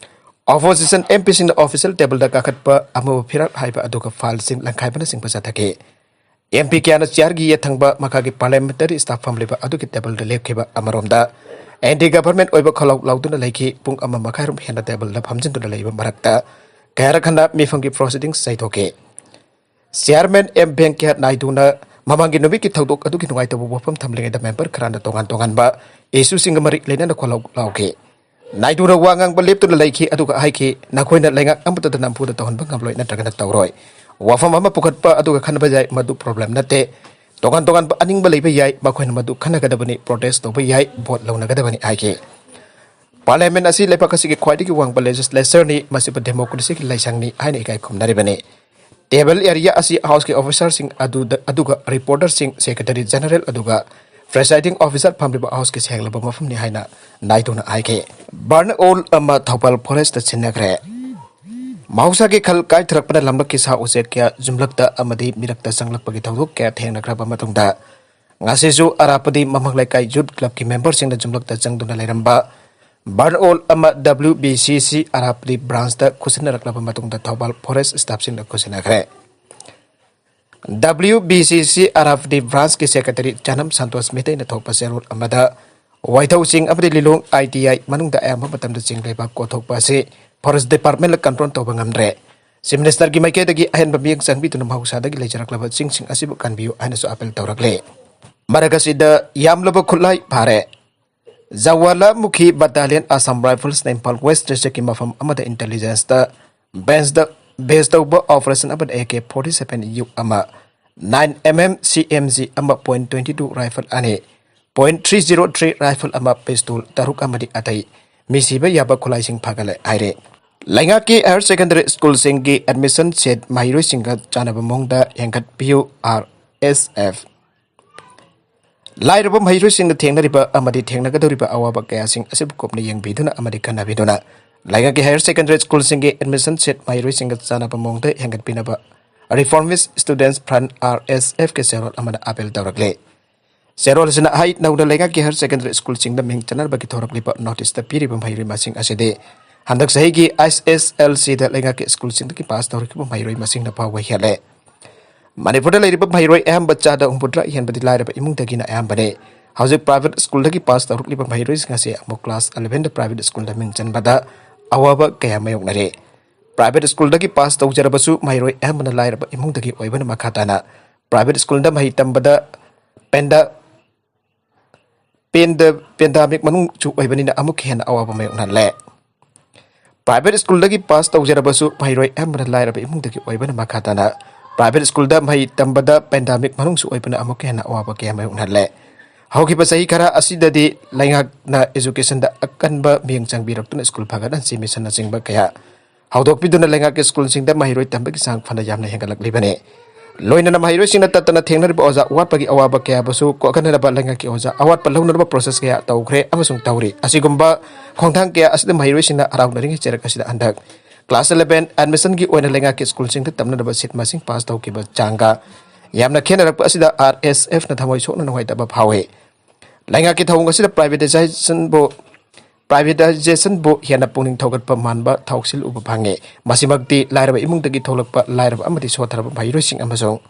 Opposition M Pꯁꯤꯡꯅ official tableꯗ ꯀꯥꯈꯠꯄ, ꯑꯃꯨꯕ ꯐꯤꯔꯥꯜ ꯍꯥꯏꯕ ꯑꯗꯨꯒ fileꯁꯤꯡ ꯂꯪꯈꯥꯏꯕꯅꯆꯤꯡꯕ ꯆꯠꯊꯈꯤ꯫ M P ꯀꯌꯥꯅ chairꯒꯤ ꯌꯦꯠ ꯊꯪꯕ ꯃꯈꯥꯒꯤ parliamentary staff ꯐꯝꯂꯤꯕ ꯑꯗꯨꯒꯤ tableꯗ ꯂꯦꯞꯈꯤꯕ꯫ ꯑꯃꯔꯣꯝꯗ anti government ꯑꯣꯏꯕ ꯈꯣꯜꯂꯥꯎ ꯂꯥꯎꯗꯨꯅ ꯂꯩꯈꯤ꯫ ꯄꯨꯡ ꯑꯃ ꯃꯈꯥꯏꯔꯣꯝ ꯍꯦꯟꯅ tableꯗ ꯐꯝꯖꯤꯟꯗꯨꯅ ꯂꯩꯕ ꯃꯔꯛꯇ ꯀꯌꯥꯔꯛ ꯍꯟꯅ ꯃꯤꯐꯝꯒꯤ proceedings ꯆꯩꯊꯣꯛꯈꯤ꯫ ꯆꯤꯌꯥꯔꯃꯦꯟ ꯑꯦꯝ ꯚꯦꯡꯀꯌꯥ ꯅꯥꯏꯗꯨꯅ ꯃꯃꯥꯡꯒꯤ ꯅꯨꯃꯤꯠꯀꯤ ꯊꯧꯗꯣꯛ ꯑꯗꯨꯒꯤ ꯅꯨꯡꯉꯥꯏꯇꯕ ꯋꯥꯐꯝ ꯊꯝꯂꯤꯉꯩꯗ ꯃꯦꯝꯕꯔ ꯈꯔꯅ ꯇꯣꯉꯥꯟ ꯇꯣꯉꯥꯟꯕ ꯏꯁꯨꯁꯤꯡꯒ ꯃꯔꯤ ꯂꯩꯅꯅ ꯈꯣꯜꯂꯥꯎ ꯂꯥꯎꯈꯤ꯫ ꯅꯥꯏꯗꯨꯅ ꯋꯥ ꯉꯥꯡꯕ ꯂꯦꯞꯇꯨꯅ ꯂꯩꯈꯤ, ꯑꯗꯨꯒ ꯍꯥꯏꯈꯤ, "ꯅꯈꯣꯏꯅ ꯂꯩꯉꯥꯛ ꯑꯃꯠꯇꯗ ꯅꯝꯐꯨꯗ ꯇꯧꯍꯟꯕ ꯉꯝꯂꯣꯏ ꯅꯠꯇ꯭ꯔꯒꯅ ꯇꯧꯔꯣꯏ꯫ ꯋꯥꯐꯝ ꯑꯃ ꯄꯨꯈꯠꯄ ꯑꯗꯨꯒ ꯈꯟꯅꯕ ꯌꯥꯏ, ꯃꯗꯨ ꯄ꯭ꯔꯣꯕ꯭ꯂꯦꯝ ꯅꯠꯇꯦ꯫ ꯇꯣꯉꯥꯟ ꯇꯣꯉꯥꯟꯕ ꯑꯅꯤꯡꯕ ꯂꯩꯕ ꯌꯥꯏ, ꯃꯈꯣꯏꯅ ꯃꯗꯨ ꯈꯟꯅꯒꯗꯕꯅꯤ, ꯄ꯭ꯔꯣꯇꯦꯁ ꯇꯧꯕ ꯌꯥꯏ, ꯚꯣꯠ ꯂꯧꯅꯒꯗꯕꯅꯤ" ꯍꯥꯏꯈꯤ꯫ ꯄꯥꯔꯂꯤꯌꯥꯃꯦꯟ ꯑꯁꯤ ꯂꯩꯕꯥꯛ ꯑꯁꯤꯒꯤ ꯈ꯭ꯋꯥꯏꯗꯒꯤ ꯋꯥꯡꯕ ꯂꯦꯖꯤꯁꯂꯦꯆꯔꯅꯤ, ꯃꯁꯤꯕꯨ ꯗꯦꯃꯣꯀ꯭ꯔꯦꯁꯤꯒꯤ ꯂꯥꯏꯁꯪꯅꯤ ꯍꯥꯏꯅ ꯏꯀꯥꯏ ꯈꯨꯝꯅꯔꯤꯕꯅꯤ꯫ ꯇꯦꯕꯜ ꯑꯦꯔꯤꯌꯥ ꯑꯁꯤ ꯍꯥꯎꯁꯀꯤ ꯑꯣꯐꯤꯁꯥꯔꯁꯤꯡ ꯑꯗꯨꯗ, ꯑꯗꯨꯒ ꯔꯤꯄꯣꯔꯇꯔꯁꯤꯡ, ꯁꯦꯀ꯭ꯔꯦꯇꯔꯤ ꯖꯦꯅꯔꯦꯜ ꯑꯗꯨꯒ ꯄ꯭ꯔꯤꯁꯥꯏꯗꯤꯡ ꯑꯣꯐꯤꯁꯥꯔ ꯐꯝꯂꯤꯕ ꯍꯥꯎꯁꯀꯤ ꯁꯦꯡꯂꯕ ꯃꯐꯝꯅꯤ ꯍꯥꯏꯅ ꯅꯥꯏꯗꯨꯅ ꯍꯥꯏꯈꯤ꯫ ꯕꯔꯟ ꯑꯣꯜ ꯑꯃ ꯊꯧꯕꯥꯜ ꯐꯣꯔꯦꯁꯇ ꯁꯤꯟꯅꯈ꯭ꯔꯦ꯫ ꯃꯍꯧꯁꯥꯒꯤ ꯈꯜ ꯀꯥꯏꯊꯔꯛꯄꯅ ꯂꯝꯂꯛꯀꯤ ꯁꯥ ꯎꯆꯦꯛ ꯀꯌꯥ ꯌꯨꯝꯂꯛꯇ ꯑꯃꯗꯤ ꯃꯤꯔꯛꯇ ꯆꯪꯂꯛꯄꯒꯤ ꯊꯧꯗꯣꯛ ꯀꯌꯥ ꯊꯦꯡꯅꯈ꯭ꯔꯕ ꯃꯇꯨꯡꯗ, ꯉꯁꯤꯁꯨ ꯑꯔꯥꯞꯄꯗꯤ ꯃꯃꯥꯡ ꯂꯩꯀꯥꯏ ꯌꯨꯠ ꯀ꯭ꯂꯕꯀꯤ ꯃꯦꯝꯕꯔꯁꯤꯡꯅ ꯌꯨꯝꯂꯛꯇ ꯆꯪꯗꯨꯅ ꯂꯩꯔꯝꯕ ꯕꯔꯟ ꯑꯣꯜ ꯑꯃ W B C C ꯑꯔꯥꯞꯄꯗꯤ ꯕ꯭ꯔꯥꯟꯁꯇ ꯈꯨꯠꯁꯤꯟꯅꯔꯛꯂꯕ ꯃꯇꯨꯡꯗ ꯊꯧꯕꯥꯜ ꯐꯣꯔꯦꯁ ꯁ꯭ꯇꯥꯐꯁꯤꯡꯅ ꯈꯨꯠꯁꯤꯟꯅꯈ꯭ꯔꯦ꯫ W B C C ꯑꯔꯥꯞꯄꯗꯤ ꯕ꯭ꯔꯥꯟꯁꯀꯤ ꯁꯦꯀ꯭ꯔꯦꯇꯔꯤ ꯆꯅꯝ ꯁꯟꯇꯣꯁ ꯃꯤꯇꯩꯅ ꯊꯣꯛꯄ ꯆꯦꯔꯣꯜ ꯑꯃꯗ, ꯋꯥꯏꯊꯧ ꯆꯤꯡ ꯑꯃꯗꯤ ꯂꯤꯂꯣꯡ I T I ꯃꯅꯨꯡꯗ ꯑꯌꯥꯝꯕ ꯃꯇꯝꯗ ꯆꯤꯡ ꯂꯩꯕꯥꯛ ꯀꯣꯊꯣꯛꯄ ꯑꯁꯤ ꯐꯣꯔꯦꯁ ꯗꯤꯄꯥꯔꯠꯃꯦꯟꯅ ꯀꯟꯇ꯭ꯔꯣꯜ ꯇꯧꯕ ꯉꯝꯗ꯭ꯔꯦ꯫ ꯆꯤꯐ ꯃꯤꯅꯤꯁꯇꯔꯒꯤ ꯃꯥꯏꯀꯩꯗꯒꯤ ꯑꯍꯦꯟꯕ ꯃꯤꯠꯌꯦꯡ ꯆꯪꯕꯤꯗꯨꯅ ꯃꯍꯧꯁꯥꯗꯒꯤ ꯂꯩꯖꯔꯛꯂꯕ ꯆꯤꯡꯁꯤꯡ ꯑꯁꯤꯕꯨ ꯀꯟꯕꯤꯌꯨ ꯍꯥꯏꯅꯁꯨ ꯑꯥꯄꯤꯜ ꯇꯧꯔꯛꯂꯦ꯫ ꯃꯔꯛ ꯑꯁꯤꯗ ꯌꯥꯝꯂꯕ ꯈꯨꯠꯂꯥꯏ ꯐꯥꯔꯦ꯫ ꯖꯋꯥꯂꯥꯃꯨꯈꯤ ꯕꯠꯇꯥꯂꯤꯌꯟ ꯑꯁꯥꯝ ꯔꯥꯏꯐꯜꯁꯅ ꯏꯝꯐꯥꯜ ꯋꯦꯁ ꯗꯤꯁꯇ꯭ꯔꯤꯛꯀꯤ ꯃꯐꯝ ꯑꯃꯗ ꯏꯟꯇꯦꯂꯤꯖꯦꯟꯁꯇ ꯕꯦꯁꯇ, ꯕꯦꯁ ꯇꯧꯕ ꯑꯣꯄꯔꯦꯁꯟ ꯑꯃꯗ A K forty seven U ꯑꯃ, nine M M C M G ꯑꯃ, point twenty two rifle ꯑꯅꯤ, point three zero three rifle ꯑꯃ, pistol ꯇꯔꯨꯛ ꯑꯃꯗꯤ ꯑꯇꯩ ꯃꯤ ꯁꯤꯕ ꯌꯥꯕ ꯈꯨꯠꯂꯥꯏꯁꯤꯡ ꯐꯥꯒꯠꯂꯦ ꯍꯥꯏꯔꯦ꯫ ꯂꯩꯉꯥꯛꯀꯤ ꯍꯥꯌꯔ ꯁꯦꯀꯦꯟꯗꯔꯤ ꯁ꯭ꯀꯨꯜꯁꯤꯡꯒꯤ ꯑꯦꯗꯃꯤꯁꯟ ꯁꯤꯠ ꯃꯍꯩꯔꯣꯏꯁꯤꯡꯒ ꯆꯥꯟꯅꯕ ꯃꯑꯣꯡꯗ ꯍꯦꯟꯒꯠꯄꯤꯌꯨ, R S F꯫ ꯂꯥꯏꯔꯕ ꯃꯍꯩꯔꯣꯏꯁꯤꯡꯅ ꯊꯦꯡꯅꯔꯤꯕ ꯑꯃꯗꯤ ꯊꯦꯡꯅꯒꯗꯧꯔꯤꯕ ꯑꯋꯥꯕ ꯀꯌꯥꯁꯤꯡ ꯑꯁꯤꯕꯨ ꯀꯨꯞꯅ ꯌꯦꯡꯕꯤꯗꯨꯅ ꯑꯃꯗꯤ ꯈꯟꯅꯕꯤꯗꯨꯅ ꯂꯩꯉꯥꯛꯀꯤ ꯍꯥꯌꯔ ꯁꯦꯀꯦꯟꯗꯔꯤ ꯁ꯭ꯀꯨꯜꯁꯤꯡꯒꯤ ꯑꯦꯗꯃꯤꯁꯟ ꯁꯤꯠ ꯃꯍꯩꯔꯣꯏꯁꯤꯡꯒ ꯆꯥꯟꯅꯕ ꯃꯑꯣꯡꯗ ꯍꯦꯟꯒꯠꯄꯤꯅꯕ Reformist Students Front, R S F ꯀꯤ ꯆꯦꯔꯣꯜ ꯑꯃꯅ ꯑꯥꯄꯤꯜ ꯇꯧꯔꯛꯂꯤ꯫ ꯆꯦꯔꯣꯜ ꯑꯁꯤꯅ ꯍꯥꯏ, ꯅꯧꯅ ꯂꯩꯉꯥꯛꯀꯤ ꯍꯥꯌꯔ ꯁꯦꯀꯦꯟꯗꯔꯤ ꯁ꯭ꯀꯨꯜꯁꯤꯡꯗ ꯃꯤꯡ ꯆꯟꯅꯕꯒꯤ ꯊꯣꯔꯛꯂꯤꯕ ꯅꯣꯇꯤꯁꯇ ꯄꯤꯔꯤꯕ ꯃꯍꯩꯔꯣꯏ ꯃꯁꯤꯡ ꯑꯁꯤꯗꯤ ꯍꯟꯗꯛ ꯆꯍꯤꯒꯤ H S L C ꯗ ꯂꯩꯉꯥꯛꯀꯤ ꯁ꯭ꯀꯨꯜꯁꯤꯡꯗꯒꯤ ꯄꯥꯁ ꯇꯧꯔꯛꯈꯤꯕ ꯃꯍꯩꯔꯣꯏ ꯃꯁꯤꯡꯅ ꯐꯥꯎꯕ ꯍꯦꯜꯂꯦ꯫ ꯃꯅꯤꯄꯨꯔꯗ ꯂꯩꯔꯤꯕ ꯃꯍꯩꯔꯣꯏ ꯑꯌꯥꯝꯕ ꯆꯥꯗ ꯍꯨꯝꯐꯨꯇꯔꯥ ꯍꯦꯟꯕꯗꯤ ꯂꯥꯏꯔꯕ ꯏꯃꯨꯡꯗꯒꯤꯅ ꯑꯌꯥꯝꯕꯅꯤ꯫ ꯍꯧꯖꯤꯛ ꯄ꯭ꯔꯥꯏꯚꯦꯠ ꯁ꯭ꯀꯨꯜꯗꯒꯤ ꯄꯥꯁ ꯇꯧꯔꯛꯂꯤꯕ ꯃꯍꯩꯔꯣꯏꯁꯤꯡ ꯑꯁꯤ ꯑꯃꯨꯛ ꯀ꯭ꯂꯥꯁ eleven ꯗ ꯄ꯭ꯔꯥꯏꯚꯦꯠ ꯁ꯭ꯀꯨꯜꯗ ꯃꯤꯡ ꯆꯟꯕꯗ ꯑꯋꯥꯕ ꯀꯌꯥ ꯃꯥꯌꯣꯛꯅꯔꯤ꯫ Private schoolꯗꯒꯤ pass ꯇꯧꯖꯔꯕꯁꯨ ꯃꯍꯩꯔꯣꯏ ꯑꯌꯥꯝꯕꯅ ꯂꯥꯏꯔꯕ ꯏꯃꯨꯡꯗꯒꯤ ꯑꯣꯏꯕꯅ ꯃꯈꯥ ꯇꯥꯅ private schoolꯗ ꯃꯍꯩ ꯇꯝꯕꯗ ꯄꯦꯟꯗ ꯄꯦꯟꯗ pandemic ꯃꯅꯨꯡꯁꯨ ꯑꯣꯏꯕꯅꯤꯅ ꯑꯃꯨꯛꯀ ꯍꯦꯟꯅ ꯑꯋꯥꯕ ꯃꯥꯌꯣꯛꯅꯍꯜꯂꯦ꯫ Private schoolꯗꯒꯤ pass ꯇꯧꯖꯔꯕꯁꯨ ꯃꯍꯩꯔꯣꯏ ꯑꯌꯥꯝꯕꯅ ꯂꯥꯏꯔꯕ ꯏꯃꯨꯡꯗꯒꯤ ꯑꯣꯏꯕꯅ ꯃꯈꯥ ꯇꯥꯅ private schoolꯗ ꯃꯍꯩ ꯇꯝꯕꯗ pandemic ꯃꯅꯨꯡꯁꯨ ꯑꯣꯏꯕꯅ ꯑꯃꯨꯛꯀ ꯍꯦꯟꯅ ꯑꯋꯥꯕ ꯀꯌꯥ ꯃꯥꯌꯣꯛꯅꯍꯜꯂꯦ꯫ ꯍꯧꯈꯤꯕ ꯆꯍꯤ ꯈꯔ ꯑꯁꯤꯗꯗꯤ ꯂꯩꯉꯥꯛꯅ educationꯗ ꯑꯀꯟꯕ ꯃꯤꯠꯌꯦꯡ ꯆꯪꯕꯤꯔꯛꯇꯨꯅ school ꯐꯒꯠꯍꯟꯁꯤ missionꯅꯆꯤꯡꯕ ꯀꯌꯥ ꯍꯧꯗꯣꯛꯄꯤꯗꯨꯅ ꯂꯩꯉꯥꯛꯀꯤ schoolꯁꯤꯡꯗ ꯃꯍꯩꯔꯣꯏ ꯇꯝꯕꯒꯤ ꯆꯥꯡ ꯐꯅ ꯌꯥꯝꯅ ꯍꯦꯟꯒꯠꯂꯛꯂꯤꯕꯅꯤ꯫ ꯂꯣꯏꯅꯅ ꯃꯍꯩꯔꯣꯏꯁꯤꯡꯅ ꯇꯠꯇꯅ ꯊꯦꯡꯅꯔꯤꯕ ꯑꯣꯖꯥ ꯑꯋꯥꯠꯄꯒꯤ ꯑꯋꯥꯕ ꯀꯌꯥꯕꯨꯁꯨ ꯀꯣꯛꯍꯟꯅꯅꯕ ꯂꯩꯉꯥꯛꯀꯤ ꯑꯣꯖꯥ ꯑꯋꯥꯠꯄ ꯂꯧꯅꯅꯕ process ꯀꯌꯥ ꯇꯧꯈ꯭ꯔꯦ ꯑꯃꯁꯨꯡ ꯇꯧꯔꯤ꯫ ꯑꯁꯤꯒꯨꯝꯕ ꯈꯣꯡꯊꯥꯡ ꯀꯌꯥ ꯑꯁꯤꯗ ꯃꯍꯩꯔꯣꯏꯁꯤꯡꯅ ꯍꯔꯥꯎꯅꯔꯤꯉꯩ ꯆꯩꯔꯛ ꯑꯁꯤꯗ ꯍꯟꯗꯛ class eleven admissionꯒꯤ ꯑꯣꯏꯅ ꯂꯩꯉꯥꯛꯀꯤ schoolꯁꯤꯡꯗ ꯇꯝꯅꯅꯕ seat ꯃꯁꯤꯡ pass ꯇꯧꯈꯤꯕ ꯆꯥꯡꯒ ꯌꯥꯝꯅ ꯈꯦꯠꯅꯔꯛꯄ ꯑꯁꯤꯗ RSFꯅ ꯊꯃꯣꯏ ꯁꯣꯛꯅ ꯅꯨꯡꯉꯥꯏꯇꯕ ꯐꯥꯎꯏ꯫ ꯂꯩꯉꯥꯛꯀꯤ ꯊꯧꯑꯣꯡ ꯑꯁꯤꯗ privatizationꯕꯨ privatizationꯕꯨ ꯍꯦꯟꯅ ꯄꯨꯛꯅꯤꯡ ꯊꯧꯒꯠꯄ ꯃꯥꯟꯕ ꯊꯧꯁꯤꯜ ꯎꯕ ꯐꯪꯉꯤ꯫ ꯃꯁꯤꯃꯛꯇꯤ ꯂꯥꯏꯔꯕ ꯏꯃꯨꯡꯗꯒꯤ ꯊꯣꯛꯂꯛꯄ ꯂꯥꯏꯔꯕ ꯑꯃꯗꯤ ꯁꯣꯠꯊꯔꯕ ꯃꯍꯩꯔꯣꯏꯁꯤꯡ ꯑꯃꯁꯨꯡ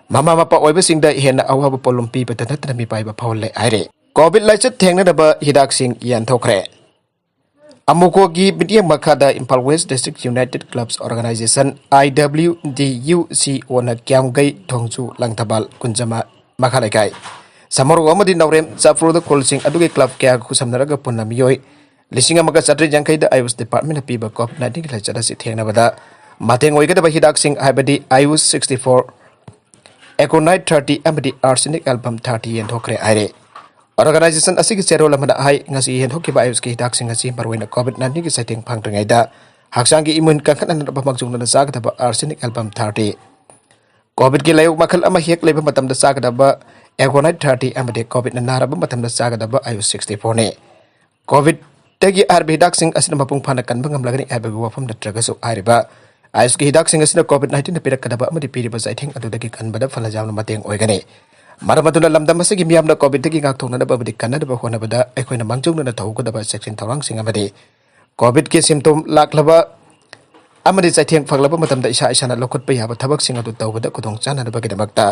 ꯃꯃꯥ ꯃꯄꯥ ꯑꯣꯏꯕꯁꯤꯡꯗ ꯍꯦꯟꯅ ꯑꯋꯥꯕ ꯄꯣꯠꯂꯨꯝ ꯄꯤꯕꯇ ꯅꯠꯇꯅ ꯃꯤꯄꯥꯏꯕ ꯐꯥꯎꯍꯜꯂꯦ ꯍꯥꯏꯔꯤ꯫ COVID ꯂꯥꯏꯆꯠ ꯊꯦꯡꯅꯅꯕ ꯍꯤꯗꯥꯛꯁꯤꯡ ꯌꯦꯟꯊꯣꯛꯈ꯭ꯔꯦ꯫ ꯑꯃꯨꯀꯣꯒꯤ ꯃꯤꯠꯌꯦꯡ ꯃꯈꯥꯗ Imphal West District United Clubs Organisation, IWDUCOꯅ ꯀ꯭ꯌꯥꯝꯒꯩ, ꯊꯣꯡꯖꯨ, ꯂꯪꯊꯕꯥꯜ, ꯀꯨꯟꯖꯃ, ꯃꯈꯥ ꯂꯩꯀꯥꯏ, ꯁꯃꯔꯣꯛ ꯑꯃꯗꯤ ꯅꯥꯎꯔꯦꯝ ꯆꯥꯐ꯭ꯔꯨꯗ ꯈꯨꯜꯁꯤꯡ ꯑꯗꯨꯒꯤ club ꯀꯌꯥꯒ ꯈꯨꯠꯁꯝꯅꯔꯒ ꯄꯨꯟꯅ ꯃꯤꯑꯣꯏ ꯂꯤꯁꯤꯡ ꯑꯃꯒ ꯆꯥꯇ꯭ꯔꯦꯠ ꯌꯥꯡꯈꯩꯗ AYUSH departmentꯅ ꯄꯤꯕ COVID nineteenꯒꯤ ꯂꯥꯏꯆꯠ ꯑꯁꯤ ꯊꯦꯡꯅꯕꯗ ꯃꯇꯦꯡ ꯑꯣꯏꯒꯗꯕ ꯍꯤꯗꯥꯛꯁꯤꯡ ꯍꯥꯏꯕꯗꯤ AYUSH sixty four, Aconite thirty ꯑꯃꯗꯤ Arsenic Album thirty ꯌꯦꯟꯊꯣꯛꯈ꯭ꯔꯦ ꯍꯥꯏꯔꯦ꯫ Organisation ꯑꯁꯤꯒꯤ ꯆꯦꯔꯣꯜ ꯑꯃꯅ ꯍꯥꯏ, ꯉꯁꯤ ꯌꯦꯟꯊꯣꯛꯈꯤꯕ AYUSHꯀꯤ ꯍꯤꯗꯥꯛꯁꯤꯡ ꯑꯁꯤ ꯃꯔꯨꯑꯣꯏꯅ COVID nineteenꯒꯤ ꯆꯩꯊꯦꯡ ꯐꯪꯗ꯭ꯔꯤꯉꯩꯗ ꯍꯛꯆꯥꯡꯒꯤ immune ꯀꯟꯈꯠꯅꯅꯕ ꯃꯥꯡꯖꯧꯅꯅ ꯆꯥꯒꯗꯕ Arsenic Album thirty, COVIDꯀꯤ ꯂꯥꯏꯑꯣꯡ ꯃꯈꯜ ꯑꯃ ꯍꯦꯛ ꯂꯩꯕ ꯃꯇꯝꯗ ꯆꯥꯒꯗꯕ Aconite thirty ꯑꯃꯗꯤ COVIDꯅ ꯅꯥꯔꯕ ꯃꯇꯝꯗ ꯆꯥꯒꯗꯕ AYUSH sixty fourꯅꯤ꯫ COVIDꯇꯒꯤ ꯍꯥꯏꯔꯤꯕ ꯍꯤꯗꯥꯛꯁꯤꯡ ꯑꯁꯤꯅ ꯃꯄꯨꯡ ꯐꯥꯅ ꯀꯟꯕ ꯉꯝꯂꯒꯅꯤ ꯍꯥꯏꯕꯒꯤ ꯋꯥꯐꯝ ꯅꯠꯇ꯭ꯔꯒꯁꯨ ꯍꯥꯏꯔꯤꯕ AYUSHꯀꯤ ꯍꯤꯗꯥꯛꯁꯤꯡ ꯑꯁꯤꯅ COVID nineteenꯅ ꯄꯤꯔꯛꯀꯗꯕ ꯑꯃꯗꯤ ꯄꯤꯔꯤꯕ ꯆꯩꯊꯦꯡ ꯑꯗꯨꯗꯒꯤ ꯀꯟꯕꯗ ꯐꯅ ꯌꯥꯝꯅ ꯃꯇꯦꯡ ꯑꯣꯏꯒꯅꯤ꯫ ꯃꯔꯝ ꯑꯗꯨꯅ ꯂꯝꯗꯝ ꯑꯁꯤꯒꯤ ꯃꯤꯌꯥꯝꯅ COVIDꯇꯒꯤ ꯉꯥꯛꯊꯣꯛꯅꯅꯕ ꯑꯃꯗꯤ ꯀꯟꯅꯅꯕ ꯍꯣꯠꯅꯕꯗ ꯑꯩꯈꯣꯏꯅ ꯃꯥꯡꯖꯧꯅꯅ ꯇꯧꯒꯗꯕ ꯆꯦꯛꯁꯤꯟ ꯊꯧꯔꯥꯡꯁꯤꯡ ꯑꯃꯗꯤ COVIDꯀꯤ symptom ꯂꯥꯛꯂꯕ ꯑꯃꯗꯤ ꯆꯩꯊꯦꯡ ꯐꯪꯂꯕ ꯃꯇꯝꯗ ꯏꯁꯥ ꯏꯁꯥꯅ ꯂꯧꯈꯠꯄ ꯌꯥꯕ ꯊꯕꯛꯁꯤꯡ ꯑꯗꯨ ꯇꯧꯕꯗ ꯈꯨꯗꯣꯡ ꯆꯥꯅꯅꯕꯒꯤꯗꯃꯛꯇ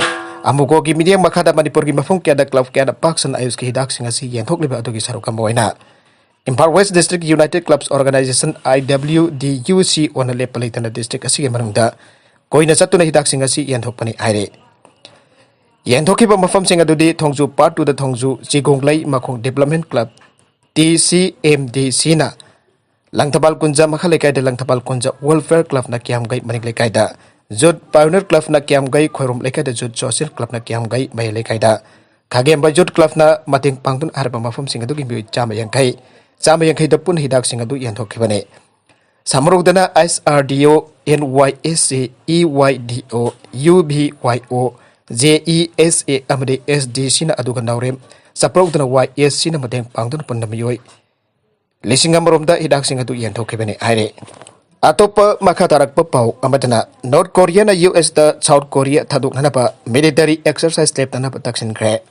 ꯑꯃꯨꯀꯣꯒꯤ ꯃꯤꯠꯌꯦꯡ ꯃꯈꯥꯗ ꯃꯅꯤꯄꯨꯔꯒꯤ ꯃꯐꯝ ꯀꯌꯥꯗ club ꯀꯌꯥꯗ ꯄꯥꯛ ꯁꯟꯅ AYUSHꯀꯤ ꯍꯤꯗꯥꯛꯁꯤꯡ ꯑꯁꯤ ꯌꯦꯟꯊꯣꯛꯂꯤꯕ ꯑꯗꯨꯒꯤ ꯁꯔꯨꯛ ꯑꯃ ꯑꯣꯏꯅ Imphal west district united clubs organization, IWDUC ꯑꯣꯏꯅ ꯂꯦꯞꯄ ꯂꯩꯇꯅ ꯗꯤꯁꯇ꯭ꯔꯤꯛ ꯑꯁꯤꯒꯤ ꯃꯅꯨꯡꯗ ꯀꯨꯏꯅ ꯆꯠꯇꯨꯅ ꯍꯤꯗꯥꯛꯁꯤꯡ ꯑꯁꯤ ꯌꯦꯟꯊꯣꯛꯄꯅꯤ ꯍꯥꯏꯔꯤ꯫ ꯌꯦꯟꯊꯣꯛꯈꯤꯕ ꯃꯐꯝꯁꯤꯡ ꯑꯗꯨꯗꯤ ꯊꯣꯡꯖꯨ ꯄꯥꯔꯠ ꯇꯨꯗ ꯊꯣꯡꯖꯨ ꯆꯤꯒꯣꯡꯂꯩ ꯃꯈꯣꯡ ꯗꯤꯕ꯭ꯂꯞꯃꯦꯟ ꯀ꯭ꯂꯕ, TCMDCꯅ ꯂꯪꯊꯕꯥꯜ ꯀꯨꯟꯖ, ꯃꯈꯥ ꯂꯩꯀꯥꯏꯗ ꯂꯪꯊꯕꯥꯜ ꯀꯨꯟꯖ ꯋꯦꯜꯐꯤꯌꯔ ꯀ꯭ꯂꯕꯅ ꯀꯤꯌꯥꯝꯒꯩ ꯃꯅꯤꯡ ꯂꯩꯀꯥꯏꯗ, ꯖꯨꯠ ꯄꯥꯏꯑꯣꯅꯤꯌꯔ ꯀ꯭ꯂꯕꯅ ꯀꯤꯌꯥꯝꯒꯩ ꯈꯣꯏꯔꯣꯝ ꯂꯩꯀꯥꯏꯗ, ꯖꯨꯠ ꯁꯣꯁꯤꯌꯦꯜ ꯀ꯭ꯂꯕꯅ ꯀꯤꯌꯥꯝꯒꯩ ꯃꯌꯥꯏ ꯂꯩꯀꯥꯏꯗ, ꯈꯥꯒꯦꯝꯕ ꯌꯨꯠ ꯀ꯭ꯂꯕꯅ ꯃꯇꯦꯡ ꯄꯥꯡꯗꯨꯅ ꯍꯥꯏꯔꯤꯕ ꯃꯐꯝꯁꯤꯡ ꯑꯗꯨꯒꯤ ꯃꯤꯑꯣꯏ ꯆꯥꯝꯃ ꯌꯥꯡꯈꯩ, ꯆꯥꯝꯃ ꯌꯥꯡꯈꯩꯗ ꯄꯨꯟꯅ ꯍꯤꯗꯥꯛꯁꯤꯡ ꯑꯗꯨ ꯌꯦꯟꯊꯣꯛꯈꯤꯕꯅꯤ꯫ ꯁꯃꯔꯧꯗꯅ SRDO, NYSA, EYDO, UVYO, JESA ꯑꯃꯗꯤ SDCꯅ, ꯑꯗꯨꯒ ꯅꯥꯎꯔꯦꯝ ꯆꯄ꯭ꯔꯧꯗꯅ YSCꯅ ꯃꯇꯦꯡ ꯄꯥꯡꯗꯨꯅ ꯄꯨꯟꯅ ꯃꯤꯑꯣꯏ ꯂꯤꯁꯤꯡ ꯑꯃꯔꯣꯝꯗ ꯍꯤꯗꯥꯛꯁꯤꯡ ꯑꯗꯨ ꯌꯦꯟꯊꯣꯛꯈꯤꯕꯅꯤ ꯍꯥꯏꯔꯤ꯫ ꯑꯇꯣꯞꯄ ꯃꯈꯥ ꯇꯥꯔꯛꯄ ꯄꯥꯎ ꯑꯃꯗꯅ, ꯅꯣꯔꯠ ꯀꯣꯔꯤꯌꯥꯅ USꯇ ꯁꯥꯎꯠ ꯀꯣꯔꯤꯌꯥ ꯊꯥꯗꯣꯛꯅꯅꯕ ꯃꯤꯂꯤꯇꯔꯤ ꯑꯦꯛꯁꯔꯁꯥꯏꯁ ꯂꯦꯞꯇꯅꯕ ꯇꯛꯁꯤꯟꯈ꯭ꯔꯦ꯫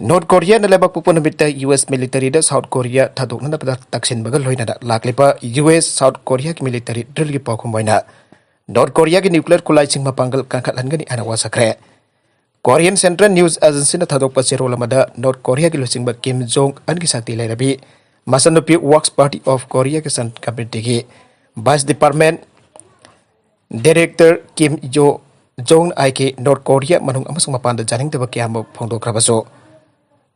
ꯅꯣꯔꯠ ꯀꯣꯔꯤꯌꯥꯅ ꯂꯩꯕꯥꯛꯄꯣꯛꯄ ꯅꯨꯃꯤꯠꯇ US ꯃꯤꯂꯤꯇꯔꯤꯗ ꯁꯥꯎꯠ ꯀꯣꯔꯤꯌꯥ ꯊꯥꯗꯣꯛꯅꯅꯕ ꯇꯛꯁꯤꯟꯕꯒ ꯂꯣꯏꯅꯅ ꯂꯥꯛꯂꯤꯕ US ꯁꯥꯎꯠ ꯀꯣꯔꯤꯌꯥꯒꯤ ꯃꯤꯂꯤꯇꯔꯤ ꯗ꯭ꯔꯤꯜꯒꯤ ꯄꯥꯎꯈꯨꯝ ꯑꯣꯏꯅ ꯅꯣꯔꯠ ꯀꯣꯔꯤꯌꯥꯒꯤ ꯅ꯭ꯌꯨꯀ꯭ꯂꯤꯌꯔ ꯈꯨꯠꯂꯥꯏꯁꯤꯡ ꯃꯄꯥꯡꯒꯜ ꯀꯟꯈꯠꯍꯟꯒꯅꯤ ꯍꯥꯏꯅ ꯋꯥꯁꯛꯈ꯭ꯔꯦ꯫ ꯀꯣꯔꯤꯌꯟ ꯁꯦꯟꯇ꯭ꯔꯦꯜ ꯅ꯭ꯌꯨꯁ ꯑꯦꯖꯦꯟꯁꯤꯅ ꯊꯥꯗꯣꯛꯄ ꯆꯦꯔꯣꯜ ꯑꯃꯗ ꯅꯣꯔꯠ ꯀꯣꯔꯤꯌꯥꯒꯤ ꯂꯨꯆꯤꯡꯕ ꯀꯤꯝ ꯖꯣꯡ ꯑꯟꯒꯤ ꯁꯛꯇꯤ ꯂꯩꯔꯕꯤ ꯃꯆꯟꯅꯨꯄꯤ ꯋꯥꯔꯛꯁ ꯄꯥꯔꯇꯤ ꯑꯣꯐ ꯀꯣꯔꯤꯌꯥꯒꯤ ꯁꯟ ꯀꯃꯤꯇꯤꯒꯤ vice department director Kim Yo ꯖꯣꯡ ꯑꯥꯏꯒꯤ ꯅꯣꯔꯠ ꯀꯣꯔꯤꯌꯥ ꯃꯅꯨꯡ ꯑꯃꯁꯨꯡ ꯃꯄꯥꯟꯗ ꯌꯥꯅꯤꯡꯗꯕ ꯀꯌꯥ ꯑꯃ ꯐꯣꯡꯗꯣꯛꯈ꯭ꯔꯕꯁꯨ,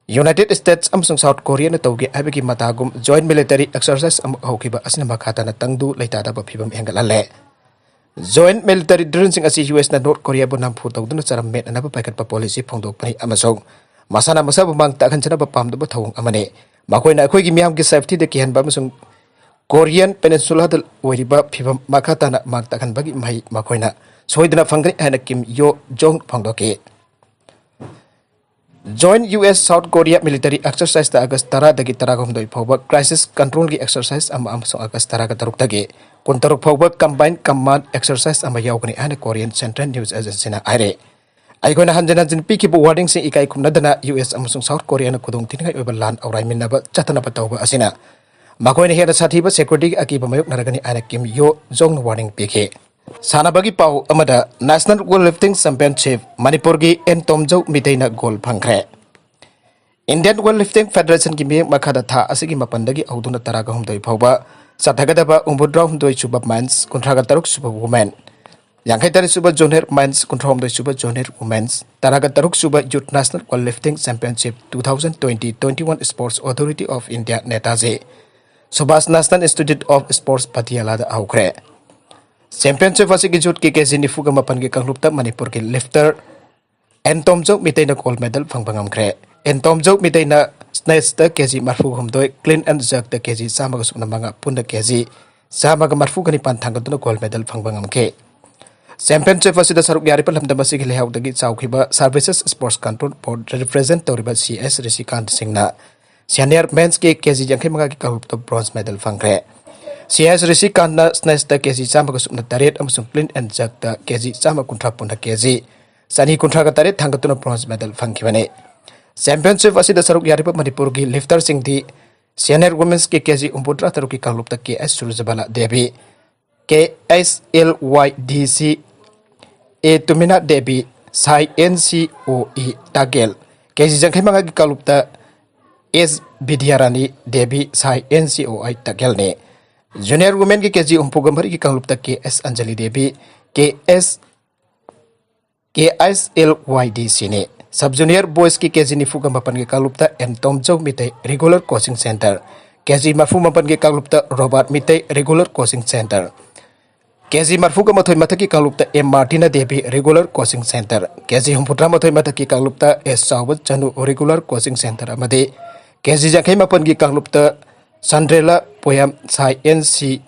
ꯌꯨꯅꯥꯏꯇꯦꯗ ꯁ꯭ꯇꯦꯠꯁ ꯑꯃꯁꯨꯡ ꯁꯥꯎꯠ ꯀꯣꯔꯤꯌꯥꯅ ꯇꯧꯒꯦ ꯍꯥꯏꯕꯒꯤ ꯃꯇꯥꯒꯨꯝ ꯖꯣꯏꯟꯠ ꯃꯤꯂꯤꯇꯔꯤ ꯑꯦꯛꯁꯔꯁꯥꯏꯁ ꯑꯃ ꯍꯧꯈꯤꯕ ꯑꯁꯤꯅ ꯃꯈꯥ ꯇꯥꯅ ꯇꯪꯗꯨ ꯂꯩꯇꯥꯗꯕ ꯐꯤꯚꯝ ꯍꯦꯟꯒꯠꯍꯜꯂꯦ꯫ ꯖꯣꯏꯟꯠ ꯃꯤꯂꯤꯇꯔꯤ ꯗ꯭ꯔꯤꯜꯁꯤꯡ ꯑꯁꯤ USꯅ ꯅꯣꯔꯠ ꯀꯣꯔꯤꯌꯥꯕꯨ ꯅꯝꯐꯨ ꯇꯧꯗꯨꯅ ꯆꯔꯝ ꯃꯦꯠꯅꯅꯕ ꯄꯥꯏꯈꯠꯄ ꯄꯣꯂꯤꯁꯤ ꯐꯣꯡꯗꯣꯛꯄꯅꯤ ꯑꯃꯁꯨꯡ ꯃꯁꯥꯅ ꯃꯁꯥꯕꯨ ꯃꯥꯡ ꯇꯥꯛꯍꯟꯖꯅꯕ ꯄꯥꯝꯗꯕ ꯊꯧꯑꯣꯡ ꯑꯃꯅꯤ꯫ ꯃꯈꯣꯏꯅ ꯑꯩꯈꯣꯏꯒꯤ ꯃꯤꯌꯥꯝꯒꯤ ꯁꯦꯐꯇꯤꯗ ꯀꯤꯍꯟꯕ ꯑꯃꯁꯨꯡ ꯀꯣꯔꯤꯌꯟ ꯄꯦꯅꯤꯟꯁꯨꯂꯥꯗ ꯑꯣꯏꯔꯤꯕ ꯐꯤꯚꯝ ꯃꯈꯥ ꯇꯥꯅ ꯃꯥꯡ ꯇꯥꯛꯍꯟꯕꯒꯤ ꯃꯍꯩ ꯃꯈꯣꯏꯅ ꯁꯣꯏꯗꯅ ꯐꯪꯒꯅꯤ ꯍꯥꯏꯅ ꯀꯤꯝ ꯌꯣ ꯖꯣꯡ ꯐꯣꯡꯗꯣꯛꯈꯤ꯫ Joint US South Korea military ꯑꯦꯛꯁꯔꯁꯥꯏꯁꯇ ꯑꯥꯒꯁ ꯇꯔꯥꯗꯒꯤ ꯇꯔꯥꯍꯨꯝꯗꯣꯏ ꯐꯥꯎꯕ ꯀ꯭ꯔꯥꯏꯁꯤꯁ ꯀꯟꯇ꯭ꯔꯣꯜꯒꯤ ꯑꯦꯛꯁꯔꯁꯥꯏꯁ ꯑꯃ ꯑꯃꯁꯨꯡ ꯑꯥꯒꯁ ꯇꯔꯥꯒ ꯇꯔꯨꯛꯇꯒꯤ ꯀꯨꯟꯇꯔꯨꯛ ꯐꯥꯎꯕ ꯀꯝꯕꯥꯏꯟ ꯀꯃꯥꯟꯗ ꯑꯦꯛꯁꯔꯁꯥꯏꯁ ꯑꯃ ꯌꯥꯎꯒꯅꯤ ꯍꯥꯏꯅ ꯀꯣꯔꯤꯌꯟ ꯁꯦꯟꯇ꯭ꯔꯦꯜ ꯅ꯭ꯌꯨꯁ ꯑꯦꯖꯦꯟꯁꯤꯅ ꯍꯥꯏꯔꯦ꯫ ꯑꯩꯈꯣꯏꯅ ꯍꯟꯖꯤꯟ ꯍꯟꯖꯤꯟ ꯄꯤꯈꯤꯕ ꯋꯥꯔꯅꯤꯡꯁꯤꯡ ꯏꯀꯥꯏ ꯈꯨꯝꯅꯗꯅ US ꯑꯃꯁꯨꯡ ꯁꯥꯎꯠ ꯀꯣꯔꯤꯌꯥꯅ ꯈꯨꯗꯣꯡꯊꯤꯅꯤꯡꯉꯥꯏ ꯑꯣꯏꯕ ꯂꯥꯟ ꯑꯧꯔꯥꯏꯃꯤꯟꯅꯕ ꯆꯠꯇꯅꯕ ꯇꯧꯕ ꯑꯁꯤꯅ ꯃꯈꯣꯏꯅ ꯍꯦꯟꯅ ꯁꯥꯊꯤꯕ ꯁꯦꯀ꯭ꯌꯨꯔꯤꯇꯤꯒꯤ ꯑꯀꯤꯕ ꯃꯥꯌꯣꯛꯅꯔꯒꯅꯤ ꯍꯥꯏꯅ ꯀꯤꯝ ꯌꯣ ꯖꯣꯡꯅ ꯋꯥꯔꯅꯤꯡ ꯄꯤꯈꯤ꯫ ꯁꯥꯟꯅꯕꯒꯤ ꯄꯥꯎ ꯑꯃꯗ, ꯅꯦꯁꯅꯦꯜ ꯋꯦꯠ ꯂꯤꯐꯇꯤꯡ ꯆꯦꯝꯄꯤꯌꯟꯁꯤꯞ, ꯃꯅꯤꯄꯨꯔꯒꯤ ꯑꯦꯟ ꯇꯣꯝꯖꯧ ꯃꯤꯇꯩꯅ ꯒꯣꯜ ꯐꯪꯈ꯭ꯔꯦ꯫ Indian Weightlifting Federationꯒꯤ ꯃꯤꯠꯌꯦꯡ ꯃꯈꯥꯗ ꯊꯥ ꯑꯁꯤꯒꯤ ꯃꯥꯄꯟꯗꯒꯤ ꯍꯧꯗꯨꯅ ꯇꯔꯥꯒ ꯍꯨꯝꯗꯣꯏ ꯐꯥꯎꯕ ꯆꯠꯊꯒꯗꯕ ꯍꯨꯝꯐꯨꯇꯔꯥ ꯍꯨꯝꯗꯣꯏ ꯁꯨꯕ men's, ꯀꯨꯟꯊ꯭ꯔꯥꯒ ꯇꯔꯨꯛ ꯁꯨꯕ women, ꯌꯥꯡꯈꯩ ꯇꯔꯦꯠ ꯁꯨꯕ junior men's, ꯀꯨꯟꯊ꯭ꯔꯥ ꯍꯨꯝꯗꯣꯏ ꯁꯨꯕ junior women's, ꯇꯔꯥꯒ ꯇꯔꯨꯛ ꯁꯨꯕ Youth National Weightlifting Championship two thousand twenty twenty-one Sports Authority of India Netaji Subhash National Institute of Sports Patialada ꯍꯧꯈ꯭ꯔꯦ꯫ Championship ꯑꯁꯤꯒꯤ youthꯀꯤ ꯀꯦ ꯖꯤ ꯅꯤꯐꯨꯒ ꯃꯥꯄꯟꯒꯤ ꯀꯥꯡꯂꯨꯞꯇ ꯃꯅꯤꯄꯨꯔꯒꯤ lifter ꯑꯦꯟ ꯇꯣꯝꯖꯧ ꯃꯤꯇꯩꯅ gold medal ꯐꯪꯕ ꯉꯝꯈ꯭ꯔꯦ꯫ ꯑꯦꯟ ꯇꯣꯝꯖꯧ ꯃꯤꯇꯩꯅ snatchꯇ ꯀꯦ ꯖꯤ ꯃꯔꯐꯨ ꯍꯨꯝꯗꯣꯏ, clean and jerkꯇ ꯀꯦ ꯖꯤ ꯆꯥꯝꯃꯒ ꯁꯨꯞꯅ ꯃꯉꯥ, ꯄꯨꯟꯅ ꯀꯦ ꯖꯤ ꯆꯥꯝꯃꯒ ꯃꯔꯐꯨꯒ ꯅꯤꯄꯥꯟ ꯊꯥꯡꯒꯠꯇꯨꯅ gold medal ꯐꯪꯕ ꯉꯝꯈꯤ꯫ Championship ꯑꯁꯤꯗ ꯁꯔꯨꯛ ꯌꯥꯔꯤꯕ ꯂꯝꯗꯝ ꯑꯁꯤꯒꯤ ꯂꯩꯍꯥꯎꯗꯒꯤ ꯆꯥꯎꯈꯤꯕ Services Sports Control Board represent ꯇꯧꯔꯤꯕ ꯁꯤ ꯑꯦꯁ ꯔꯤꯁꯤꯀꯥꯟꯠ ꯁꯤꯡꯅ senior men's ꯀꯤ ꯀꯦ ꯖꯤ ꯌꯥꯡꯈꯩ ꯃꯉꯥꯒꯤ ꯀꯥꯡꯂꯨꯞꯇ bronze medal ꯐꯪꯈ꯭ꯔꯦ꯫ ꯁꯤ ꯑꯦꯁ ꯔꯤꯁꯤꯀꯥꯟꯠꯅ snatchꯇ ꯀꯦ ꯖꯤ ꯆꯥꯝꯃꯒ ꯁꯨꯞꯅ ꯇꯔꯦꯠ ꯑꯃꯁꯨꯡ clean and jerkꯇ ꯀꯦ ꯖꯤ ꯆꯥꯝꯃ ꯀꯨꯟꯊ꯭ꯔꯥ, ꯄꯨꯟꯅ ꯀꯦ ꯖꯤ ꯆꯅꯤ ꯀꯨꯟꯊ꯭ꯔꯥꯒ ꯇꯔꯦꯠ ꯊꯥꯡꯒꯠꯇꯨꯅ bronze medal ꯐꯪꯈꯤꯕꯅꯤ꯫ Championship ꯑꯁꯤꯗ ꯁꯔꯨꯛ ꯌꯥꯔꯤꯕ ꯃꯅꯤꯄꯨꯔꯒꯤ lifterꯁꯤꯡꯗꯤ senior women's ꯀꯤ ꯀꯦ ꯖꯤ ꯍꯨꯝꯐꯨꯇꯔꯥ ꯇꯔꯨꯛꯀꯤ ꯀꯥꯡꯂꯨꯞꯇ ꯀꯦ ꯑꯦꯁ ꯁꯨꯔꯖꯕꯥꯂꯥ Devi, K S L Y ꯗꯤ ꯁꯤ, ꯑꯦ ꯇꯨꯃꯤꯅꯥ ꯗꯦꯕꯤ, ꯁꯥꯏ ꯑꯦꯟ ꯁꯤ ꯑꯣ ꯏ ꯇꯥꯒꯦꯜ, ꯀꯦ ꯖꯤ ꯌꯥꯡꯈꯩ ꯃꯉꯥꯒꯤ ꯀꯥꯡꯂꯨꯞꯇ ꯑꯦꯁ ꯕꯤꯗ꯭ꯌꯥꯔꯥꯅꯤ ꯗꯦꯕꯤ, ꯁꯥꯏ ꯑꯦꯟ ꯁꯤ ꯑꯣ ꯑꯥꯏ ꯇꯥꯒꯦꯜꯅꯤ꯫ Junior womenꯒꯤ ꯀꯦ ꯖꯤ ꯍꯨꯝꯐꯨꯒ ꯃꯔꯤꯒꯤ ꯀꯥꯡꯂꯨꯞꯇ K S Anjali Devi, K S, K S L Y D ꯁꯤꯅꯤ꯫ Sub junior boysꯀꯤ ꯀꯦ ꯖꯤ ꯅꯤꯐꯨꯒ ꯃꯥꯄꯟꯒꯤ ꯀꯥꯡꯂꯨꯞꯇ N Tomjou Meitei regular coaching centre, K G ꯃꯔꯐꯨ ꯃꯥꯄꯟꯒꯤ ꯀꯥꯡꯂꯨꯞꯇ Robert Meitei regular coaching centre, K G ꯃꯔꯐꯨꯒ ꯃꯥꯊꯣꯏ ꯃꯊꯛꯀꯤ ꯀꯥꯡꯂꯨꯞꯇ M Martina Devi regular coaching centre, K G ꯍꯨꯝꯐꯨꯇꯔꯥ ꯃꯥꯊꯣꯏ ꯃꯊꯛꯀꯤ ꯀꯥꯡꯂꯨꯞꯇ ꯑꯦꯁ ꯆꯥꯎꯕ ꯆꯅꯨ regular coaching centre ꯑꯃꯗꯤ ꯀꯦ ꯖꯤ ꯌꯥꯡꯈꯩ ꯃꯥꯄꯟꯒꯤ ꯀꯥꯡꯂꯨꯞꯇ ꯁꯟꯗ꯭ꯔꯦꯂꯥ ꯄꯣꯌꯥꯝ ꯁꯥꯏ ꯑꯦꯟ ꯁꯤ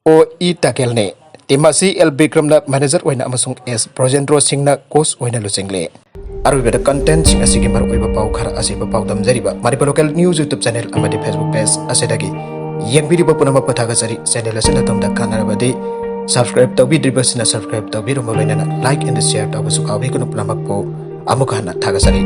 ꯑꯣ ꯏ ꯇꯥꯀꯦꯜꯅꯤ꯫ Team ꯑꯁꯤ ꯑꯦꯜ ꯕꯤꯀ꯭ꯔꯝꯅ manager ꯑꯣꯏꯅ ꯑꯃꯁꯨꯡ ꯑꯦꯁ ꯕ꯭ꯔꯣꯖꯦꯟꯗ꯭ꯔꯣ ꯁꯤꯡꯅ coach ꯑꯣꯏꯅ ꯂꯨꯆꯤꯡꯂꯤ꯫ ꯑꯔꯣꯏꯕꯗ contentꯁꯤꯡ ꯑꯁꯤꯒꯤ ꯃꯔꯨꯑꯣꯏꯕ ꯄꯥꯎ ꯈꯔ ꯑꯁꯤꯕꯨ ꯄꯥꯎꯗꯝꯖꯔꯤꯕ Manipur local news YouTube channel ꯑꯃꯗꯤ Facebook page ꯑꯁꯤꯗꯒꯤ ꯌꯦꯡꯕꯤꯔꯤꯕ ꯄꯨꯝꯅꯃꯛꯄꯨ ꯊꯥꯒꯠꯆꯔꯤ꯫ Channel ꯑꯁꯤꯅ ꯑꯗꯣꯝꯗ ꯀꯥꯟꯅꯔꯕꯗꯤ subscribe ꯇꯧꯕꯤꯗ꯭ꯔꯤꯕꯁꯤꯡꯅ subscribe ꯇꯧꯕꯤꯔꯝꯕ ꯂꯣꯏꯅꯅ like and share ꯇꯧꯕꯁꯨ ꯀꯥꯎꯕꯤꯒꯅꯨ꯫ ꯄꯨꯝꯅꯃꯛꯄꯨ ꯑꯃꯨꯛ ꯍꯟꯅ ꯊꯥꯒꯠꯆꯔꯤ꯫